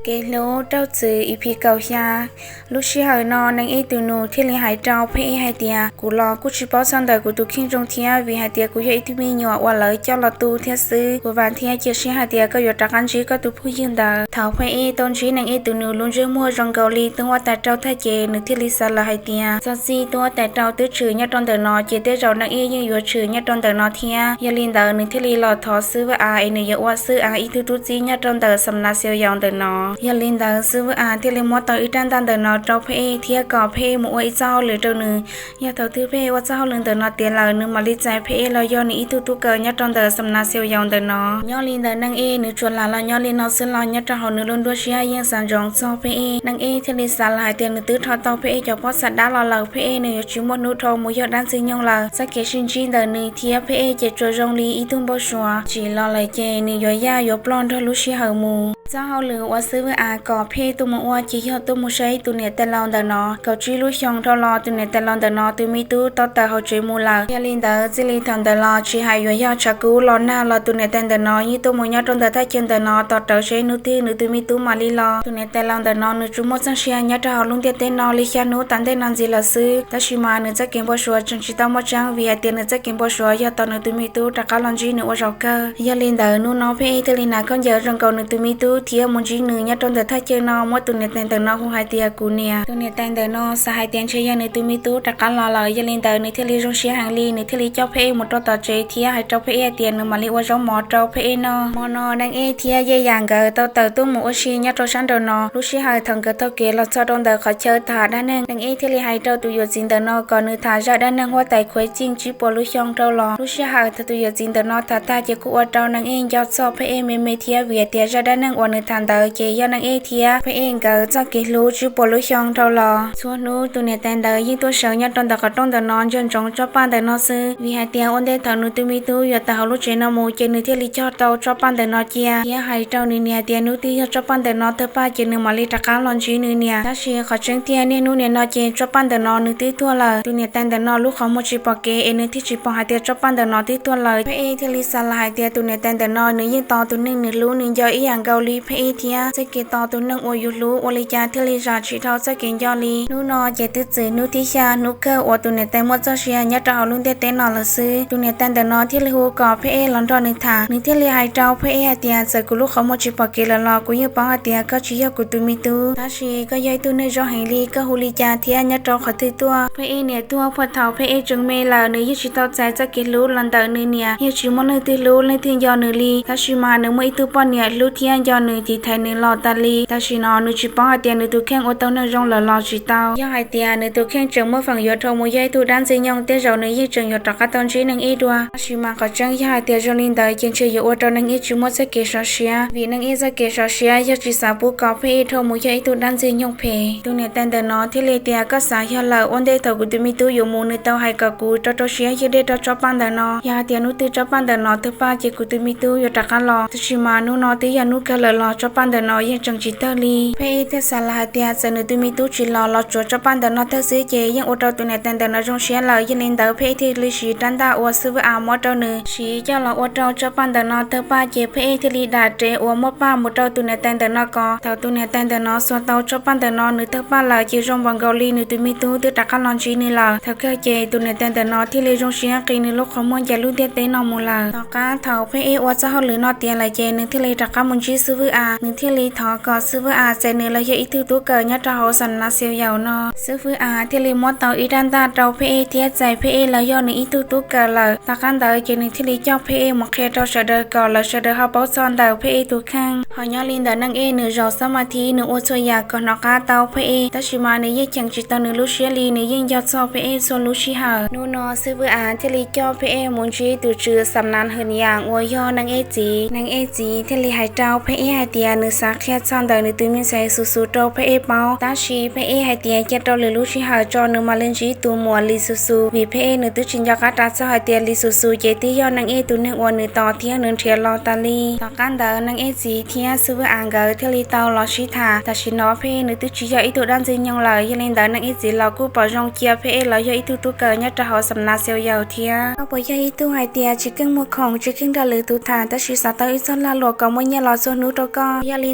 Kev hlub raug txwv E P kaum xya. Lub sij hawm no Neej Ej tus nus thiaj li hais rau Phab Ej hais tias, kuv los kuj tsis paub txog ntawm kuv tus kheej zoo thiab, vim hais tias kuv yog ib tug me nyuam uas lawv coj los tu thiab xwb. Kuv vam thiab cia siab hais tias koj yuav rov qab ntsib koj tus phooj ywg ntawd. Thaum Phab Ej tau ntsib Neej Ej tus nus lub ntsej muag zoo nkaus li tub huab tais rau tag ces nws thiaj li xav lawm hais tias, txog txij tub huab tais rau twb tshwm nyob rau ntawm no ces tej zaum Neej Ej yeej yuav tshwm nyob rau ntawm no thiab. Yog li ntawd nws thiaj li los thov xib hwb Av es nws yuav ua xib hwb Av ib tug tub txib nyob rau ntawm Xam Nas Xiau Yaus ntawm no. Yog li ntawd xib hwb Av thiaj li muab tau ib rab ntaj ntawm no rau Phab Ej thiab kom Phab Ej mus ua ib txoj hauj lwm rau nws. Yog thaum twg Phab Ej ua txoj hauj lwm ntawm no tiav lawm, nws mam li txais Phab Ej los yog nws ib tug tub kawm nyob rau ntawm Xam Nas Xiau Yaus ntawm no. Nyob li ntawd Neej Ej nws tsuas lam los nyob li no xwb los nyob rau hauv nws lub nruab siab yeej xav ntsoov txog Phab Ej. Neej Ej thiaj li xav lawm hais tias nws twb rho tau Phab Ej cov pob txha dab los lawm, Phab Ej nws yuav tsis muaj hnub dhau mus yog dab Ntxwg Nyoog lawm. Txoj kev sib ntsib ntawm nws thiab Phab Ej ces tsuas zoo li ib tug npau suav, tsim los lawm ces nws yuav yaj yuav ploj nrog lub sij hawm mus. Txoj hauj lwm uas xib hwb Av kom Phab Ej tuaj mus ua ces yog tuaj mus saib tus niam tais laus ntawm no. Kaum tsib lub xyoo dhau los tus niam tais laus ntawm no tus me tub tau tawm hauv tsev mus lawm. Yog li ntawd txij li thaum ntawd los tsis hais yuav yog tshav kub los nag los tus niam tais ntawm no yeej tuaj mus nyob rau ntawm thaj chaw ntawm no tos rawv seb hnub twg nws tus me tub mam li los. Tus niam tais laus ntawm no nws tsuas muaj txoj sia nyob rau hauv lub ntiaj teb no li xya hnub tas ntej no ntxiv lawm xwb, tab sis mas nws txoj kev npau suav tseem tsis tau muaj tseeb, vim hais tias nws txoj kev npau suav yog tos nws tus me tub rov qab los ntsib nws ua zaum kawg. Yog li ntawd hnub no Phab Ej thiaj li hnav khaub ncaws zoo nkaus nws tus me tub thiab mus ntsib nws nyob rau ntawm thaj chaw no, muab tus niam tais ntawm no hu hais tias kuv niam. Tus niam tais ntawm no xav hais tias ntshe yog nws tus me tub rov qab los lawm, yog li ntawd nws thiaj li zoo siab heev li, nws thiaj li coj Phab Ej mus rau tom tsev thiab hais rau Phab Ej hais tias nws mam li ua zaub mov rau Phab Ej noj. Hmo no Neej Ej thiab Yej Yam nkawd tau tawm tuaj mus ua si nyob rau sab nraum no. Lub sij hawm thaum nkawd taug kev los txog rau ntawm qhov chaw tham dab neeg, Neej Ej thiaj li hais rau tus yawm txiv ntawm no kom nws tham zaj dab neeg huab tais Khuav Txij tsib puas lub xyoo dhau los. Lub sij hawm thaum tus yawm txiv ntawm no tham tag ces kuj ua rau Neej Ej nco txog Phab Ej me me thiab, vim hais tias zaj dab neeg uas nws tham ntawd ces yog Neej Ej thiab Phab Ej nkawd txoj kev hlub tsib puas lub xyoo dhau los. Txhua hnub tus niam tais ntawd yeej tuaj sawv nyob rau ntawm qhov rooj ntawm no ntsia ntsoov tsob paj ntawm no xwb, vim hais tias ua ntej thaum nws tus me tub yuav tawm hauv lub tsev no mus ces nws thiaj li cog tau tsob paj ntawm no cia thiab hais rau nws niam tias hnub twg yog tsob paj ntawm no tawg paj ces nws mam li rov qab los ntsib nws niam. Tab sis qhov tseeb tiag niaj hnub niam no ces tsob paj ntawm no nws twb tuag lawm. Tus niam tais ntawm no lub qhov muag tsis pom kev es nws thiaj tsis pom hais tias tsob paj ntawm no twb tuag lawm. Phab Ej thiaj li xav lawm hais tias tus niam tais ntawm no nws yeej tos tus neeg nws hlub nws nco ib yam nkaus li Phab Ej thiab, txoj kev tos tus neeg uas yus hlub ua li cas thiaj li zam tsis dhau txoj kev nco li. Hnub no ces twb txwm hnub thib xya hnub kawg uas tus niam tais muaj txoj sia nyob rau hauv lub ntiaj teb no lawm xwb. Tus niam tais ntawm no thiaj li hu kom Phab Ej los nrog nws tham. Nws thiaj li hais rau Phab Ej hais tias txawm kuv lub qhov muag tsis pom kev lawm los kuv yeej paub hais tias koj tsis yog kuv tus me tub, tab sis koj yog ib tug neeg zoo heev li, koj hu li cas thiab nyob rau qhov twg tuaj? Phab Ej niam tuag puag thaum Phab Ej tseem me lawm, nws yeej tsis tau txais txoj kev hlub los ntawm nws niam, yeej tsis muaj leej twg hlub leej twg nco nws li. Tab sis mas nws muaj ib tug poj niam hlub thiab nco nws tiv thaiv nws los tas li. Tam sim no nws tsis paub hais tias nws tus kheej ua tau neeg zoo lawm los tsis tau. Yog hais tias nws tus kheej tseem muaj feem yuav dhau mus yog ib tug dab Ntxwg Nyoog, tej zaum nws yeej tseem yuav rov qab tau ntsib Neej Ej dua. Tab sis mas qhov tseeb yog hais tias zoo li ntawd ces ntshe yuav ua rau Neej Ej tsis muaj txoj kev sov siab, vim Neej Ej txoj kev sov siab yog tsis xav pub kom Phab Ej dhau mus yog ib tug dab Ntxwg Nyoog phem. Tus niam tais ntawm no thiaj li tias koj xav yog lawm, ua ntej thaum kuv tus me tub yuav mus nws tau hais kom kuv rau rau siab yog dej rau tsob paj ntawm no. Yog hais tias hnub twg tsob paj ntawm no tawg paj ces kuv tus me tub yuav rov qab los, tab sis mas hnub no twb yog hnub kawg lawm los tsob paj ntawm no yeej tseem tsis tawg li. Phab Ej thiaj xav lawm hais tias txawm nws tus me tub tsis los los tsuav tsob paj ntawm no tawg xwb ces yeej ua rau tus niam tais ntawm no zoo siab lawm. Yog li ntawd Phab Ej thiaj li siv rab ntaj uas xib fwb av muab rau nws siv coj los ua rau tsob paj ntawm no tawg paj ces Phab Ej thiaj li dam rev uas muab paj mus rau tus niam tais ntawm no kov. Thaum tus niam tais ntawm no xuas tau tsob paj ntawm no nws tawg paj lawm ces zoo npaum nkaus li nws tus me tub twb rov qab los ntsib nws lawm. Thaum kawg ces tus niam tais ntawm no thiaj li zoo siab qi nws lub qhov muag ncaim lub ntiaj teb no mus lawm. Tom qab thaum Phab Ej ua txoj hauj lwm no tiav lawm ces nws thiaj li rov qab mus ntsib xib fwb av, nws thiaj li thov kom xib fwb av txais nws los yog ib tug tub kawm nyob rau hauv Xam Nas Xiau Yaus no. Xib fwb av thiaj li muab tau ib rab ntaj rau Phab Ej thiab txais Phab Ej los yog nws ib tug tub kawm lawm. Tom qab ntawd ces nws thiaj li coj Phab Ej mus qhia rau sawv daws kom lawv sawv daws ho paub txog ntawm Phab Ej tus kheej. Ho nyob li ntawm Neej Ej nws zaum xab mas thi nws ua txhua yam kom hnov qab tau Phab Ej, tab sis mas nws yeej cheem tsis tau nws lub siab li, nws yeej nco txog Phab Ej txhua lub sij hawm. Hnub no xib fwb av thiaj li coj Phab Ej mus ntsib tus tswv Xam Nas Hwm Yam uas yog Neej Ej txiv. Neej Ej txiv thiaj li hais rau Phab Ej hais tias nws xav qhia txog ntawm nws tus me ntxhais Xus Xus rau Phab Ej paub, tab sis Phab Ej hais tias cia rau lwm lub sij hawm tso nws mam li ntsib tus muam Lis Xus Xus, vim Phab Ej nws twb tsis nco qab ras txog hais tias Lis Xus Xus ces twb yog Neej Ej tus neeg uas nws tos thiab nws nrhiav los tas li. Tom qab ntawd Neej Ej txiv thiab xib fwb av nkawd thiaj li tau los sib tham. Tam sim no Phab Ej nws twb tsis yog ib tug dab Ntxwg Nyoog lawm, yog li ntawd Neej Ej txiv los kuj pom zoo cia Phab Ej los yog ib tug tub kawm nyob rau hauv Xam Nas Xiau Yaus thiab. Koj puas yog ib tug hais tias tsis keej muag khoom, tsis keej nrog lwm tus tham, tab sis xav tau ib txoj lag luam kom muaj nyiaj los txhua hnub rau koj. Yog li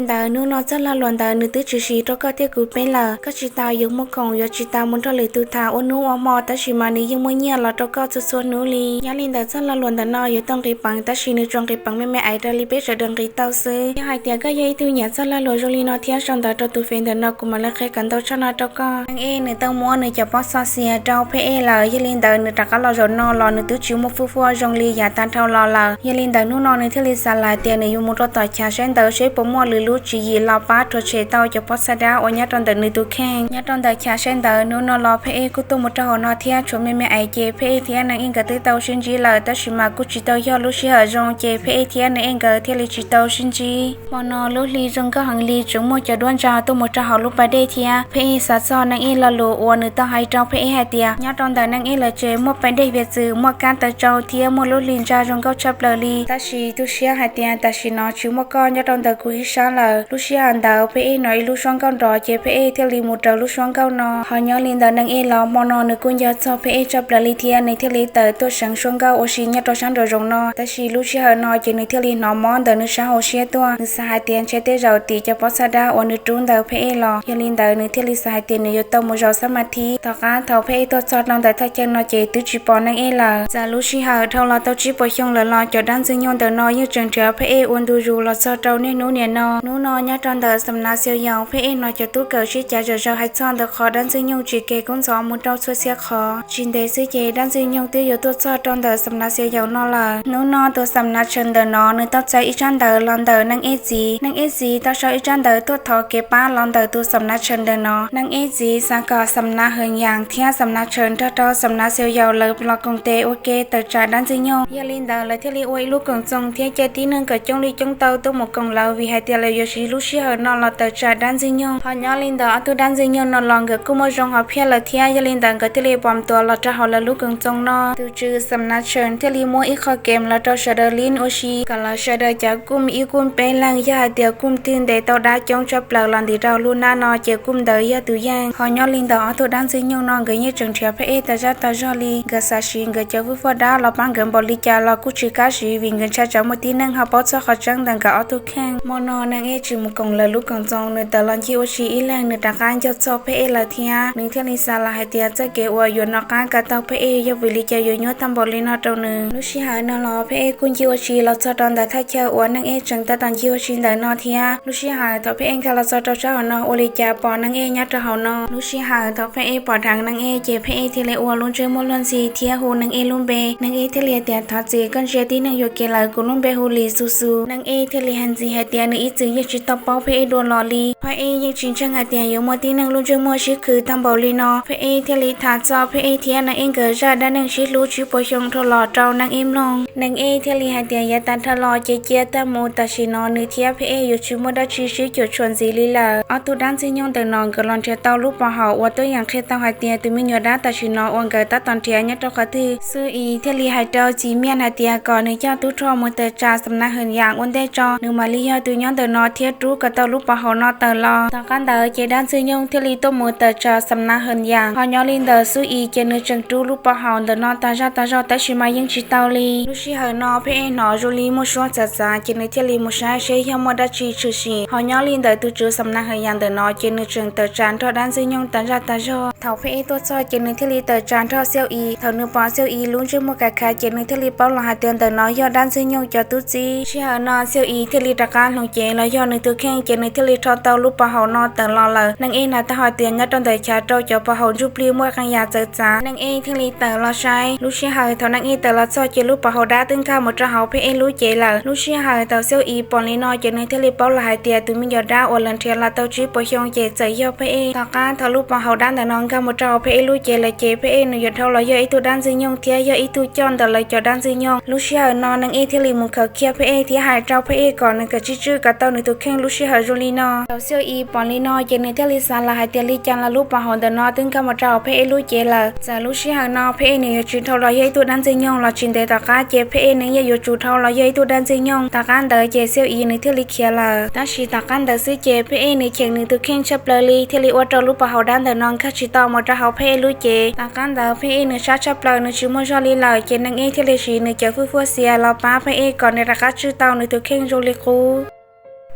ntawd hnub no txoj lag luam ntawd nws twb tshwm sim rau koj thiab kuv peb lawm. Koj tsis tas yuav muaj khoom, yuav tsis tas mus nrog lwm tus tham ua hnub ua hmo, tab sis mas nws yeej muaj nyiaj los rau koj txhua txhua hnub li. Nyob li ntawd txoj lag luam ntawm no yuav tau nqis peev, tab sis nws tsuas nqis peev me me aiv raws li peb sawv daws nqis tau xwb. Yog hais tias koj yog ib tug nyiam txoj lag luam zoo li no thiab sau ntawv rau tus fev ntawm no, kuv mam li qhia kom ntau tshaj no rau koj. Neeg ej nws tau muab nws cov pob txha xias rau pheb ej lawm, yog li ntawd nws rov qab los zaum no los nws twb tsis muaj fwj fuaj zoo li yav tag dhau los lawm. Yog li ntawd hnub no nws thiaj li xav lawm tias nws yuav mus rau tom chav saib ntawv seb puas muaj lwm lub tswv yim los pab rhuav tshem tau cov pob txha dab uas nyob rau ntawm nws tus kheej. Nyob rau ntawm chav saib ntawv hnub no los pheb ej kuj tuaj mus rau hauv no thiab tshuav me me aiv ces pheb ej thiab neeg ej nkawd twb tau sib ntsib lawm, tab sis mas kuj tsis tau yog lub sij hawm zoo ces pheb ej thiab neeg ej nkawd thiaj li tsis tau sib ntsib. Hmo no lub hli zoo nkauj heev li, tseem muaj cov duab ntsa tuaj mus rau hauv lub pas dej thiab. Pheb ej xav txog neeg ej lo lus uas nws tau hais rau pheb ej hais tias nyob rau ntawm neeg ej lawv tsev muaj pas dej viav txwm, muaj kab taws tsau thiab muaj lub hli ntsa zoo nkauj tshaj plaws li. Tab sis tu siab hais tias tam sim no tsis muaj koj nyob rau ntawm kuv ib sab lawm. Lub sij hawm ntawd pheb ej hnov ib lub suab nkauj nrov ces pheb ej thiaj li mus raws lub suab nkauj no. Ho nyob li ntawd neeg ej los hmo no nws kuj nco txog pheb ej tshaj plaws li thiab nws thiaj li tawm tuaj seev suab nkauj ua si nyob rau sab nraum zoov no. Tab sis lub sij hawm no ces nws thiaj li hnov mob ntawm nws sab hauv siab tuaj. Nws xav hais tias ntshe tej zaum tim cov pob txha dab uas nws rub ntawm pheb ej los. Yog li ntawd nws thiaj li xav hais tias nws yuav tau mus zaum xab mas thib. Tom qab thaum pheb ej tuaj txog rau ntawm thaj chaw no ces twb tsis pom neeg ej lawm. Txawm lub sij hawm dhau los tau tsib puas xyoo lawm los cov dab ntxwg nyoog ntawm no yeej tseem nrhiav pheb ej ua ntu zus los txog rau niaj hnub niam no. Hnub no nyob rau ntawm xam nav xiaus yaus, pheb ej hnov cov tub kawm sib cav zom zaws hais txog ntawm qhov dab ntxwg nyoog tsim kev kub ntxhov mus rau txhua txhia qhov. Tsis ntev xwb ces dab ntxwg nyoog twb yuav tuaj txog rau ntawm xam nav xiaus yaus no lawm. Hnub no tus xam nav tshem ntawm no nws tau txais ib tsab ntawv los ntawm neeg ej txiv. Neeg ej txiv tau sau ib tsab ntawv tuaj thov kev pab los ntawm tus xam nav tshem ntawm no. Neeg ej txiv xav kom xam nav heev yaas thiab xam nav tshem nrog rau xam nav xiaus yaus lawv los koom tes ua ke tawm tsam dab ntxwg nyoog. Yog li ntawd lawv thiaj li ua ib lub koom txoos thiab caij tib neeg kom coob li coob tau tuaj mus koom lawv, vim hais tias lawv yuav siv lub sij hawm no los tawm tsam dab ntxwg nyoog. Ho nyob li ntawd ob tug dab ntxwg nyoog no los nkawd kuj muaj zoo hom phiaj lawm thiab, yog li ntawd nkawd thiaj li pom tuav los rau hauv lawv lub koom txoos no. Tus tswv xam nav tshem thiaj li muab ib qho kev los rau sawv daws lib ua si kom lawv sawv daws cov kuj ib kuj peb leeg, yog hais tias kuj twg ntes tau dab coob tshaj plaws los ntim rau lub hnab no ces kuj ntawd yog tus yeej. Ho nyob li ntawd ob tug dab ntxwg nyoog no nkawd yeej tseem nrhiav pheb ej tas zaj tas zog li. Nkawd xav siv nkawd cov fwj faj dab los pab nkawd npaum li cas los kuj tsis kam siv, vim nkawd ntshai tsam muaj tib neeg ho paub txog qhov tseeb ntawm nkawd ob tug kheej. Hmo no neeg ej tsis mus koom lawv lub koom txoos, nws tawm los ncig ua si ib leeg, nws rov qab nco txog pheb ej lawm thiab. Nws thiaj li xav lawm hais tias txoj kev uas yuav nov qab kav tau pheb ej yog vim li cas yuav nyuaj tag npaum li no rau nws. Lub sij hawm no los pheb ej kuj ncig ua si los txog rau ntawm thaj chaw uas neeg ej tseem tab tom ncig ua si ntawm no thiab. Lub sij hawm thaum pheb ej nkag los txog rau sab hauv no ua li cas pom neeg ej nyob rau hauv no. Lub sij hawm thaum pheb ej pom dheev neeg ej ces pheb ej thiaj li ua lub ntsej muag luag ntxhi thiab hu neeg ej lub npe. Neeg ej thiaj li hais tias, thov txim, koj ntsia tib neeg yuam kev lawm, kuv lub npe hu Lis Xus Xus. Neeg ej thiaj li hais ntxiv hais tias nws ib txwm yeej tsis tau paub pheb ej dua los li. Pheb ej yeej tsis ntseeg hais tias yuav muaj tib neeg lub ntsej muag sib khwv tag npaum li no. Pheb ej thiaj li tham txog pheb ej thiab neeg ej nkawd zaj dab neeg sib hlub tsib puas xyoo dhau los rau neeg ej mloog. Neeg ej thiaj li hais tias yav tag dhau los ces cia tag mus, tam sim no nws thiab pheb ej yuav tsis muaj dab tsi sib cuam tshuam ntxiv li lawm. Ob tug dab ntxwg nyoog ntawm no nkawd los nrhiav tau lub pov haum uas tuaj yeem qhia tau hais tias tus me nyuam dab tam sim no uas nkawd tab tom nrhiav nyob rau qhov twg. Xwb Is thiaj li hais rau Txiv Miaj hais tias kom nws coj tub rog mus tawm tsam xam nav heev yaam ua ntej tso, nws mam li yog tus nyob ntawm no thiab rub kom tau lub pov haum no tawm los. Tom qab ntawd ces dab ntxwg nyoog thiaj li tuaj mus tawm tsam xam nav heev yaam. Ho nyob li ntawd Xwb Is ces nws tseem rub lub pov haum ntawm no tas zaj tas zog tab sis mas yeej tsis tau li. Lub sij hawm no pheb ej hnov zoo li muaj suab txav txav ces nws thiaj li mus saib seb yog muaj dab tsi tshwm sim. Ho nyob li ntawd tus tswv xam nav heev yaam ntawm no ces nws tseem tawm tsam nrog dab ntxwg nyoog tas zaj tas zog. Thaum pheb ej tuaj txog ces nws thiaj li tawm tsam nrog Xiauj Is. Thaum nws pom Xiauj Is lub ntsej muag kav khav ces nws thiaj li paub los hais tias ntawm no yog dab ntxwg nyoog cov tub txib. Sij hawm no Xiauj Is thiaj li rov qab hloov cev los yog nws tus kheej ces nws thiaj li rho tau lub pov haum no tawm los lawm. Neeg ej hnov tau hais tias nyob rau ntawm chav rau cov pov haum ntsuj plig muaj qee yam txawv txav. Neeg ej thiaj li tawm los saib. Lub sij hawm thaum neeg ej tawm los txog ces lub pov haum dab twb nkag mus rau hauv pheb ej lub cev lawm. Lub sij hawm thaum Xiauj Is pom li no ces nws thiaj li paub los hais tias tus me nyuam dab uas lawv nrhiav los tau tsib puas xyoo ces txawm yog pheb ej. Tom qab thaum lub pov haum dab ntawm no nkag mus rau hauv pheb ej lub cev lawm ces pheb ej nws yuav dhau los yog ib tug dab ntxwg nyoog thiab yog ib tug coj ntawm lawv cov dab ntxwg nyoog. Lub sij hawm no neeg ej thiaj li mus khaws khiab pheb ej thiab hais rau pheb ej kom nws kam tsib tswj kom tau nws tus kheej lub sij hawm zoo li no. Thaum Xiauj Is pom li no ces nws thiaj li xav lawm hais tias li cas los lub pov haum ntawm no twb nkag mus rau hauv pheb ej lub cev lawm. Txawm lub sij hawm no pheb ej nws yuav tsis dhau los yog ib tug dab ntxwg nyoog los tsis ntev tom qab ces pheb ej nws yeej yuav tsum dhau los yog ib tug dab ntxwg nyoog. Tom qab ntawd ces Xiauj Is nws thiaj li khiav lawm. Tab sis tom qab ntawd xwb ces pheb ej nws cheem nws tus kheej tshaj plaws li thiaj li ua rau lub pov haum dab ntawm no nkag tsis tau mus rau hauv pheb ej lub cev. Tom qab ntawd pheb ej nws sab tshaj plaws nws tsis muaj zog li lawm ces neeg ej thiaj li siv nws cov fwj fuaj xias los pab pheb ej kom nws rov qab tswj tau nws tus kheej zoo li qub.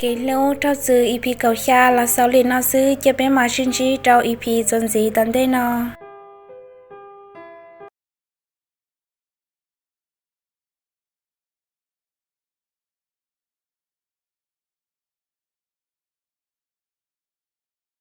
Kev hlub raug txwv E P kaum xya los xaus li no xwb, cia peb mam sib ntsib rau E P txuas ntxiv tom ntej no.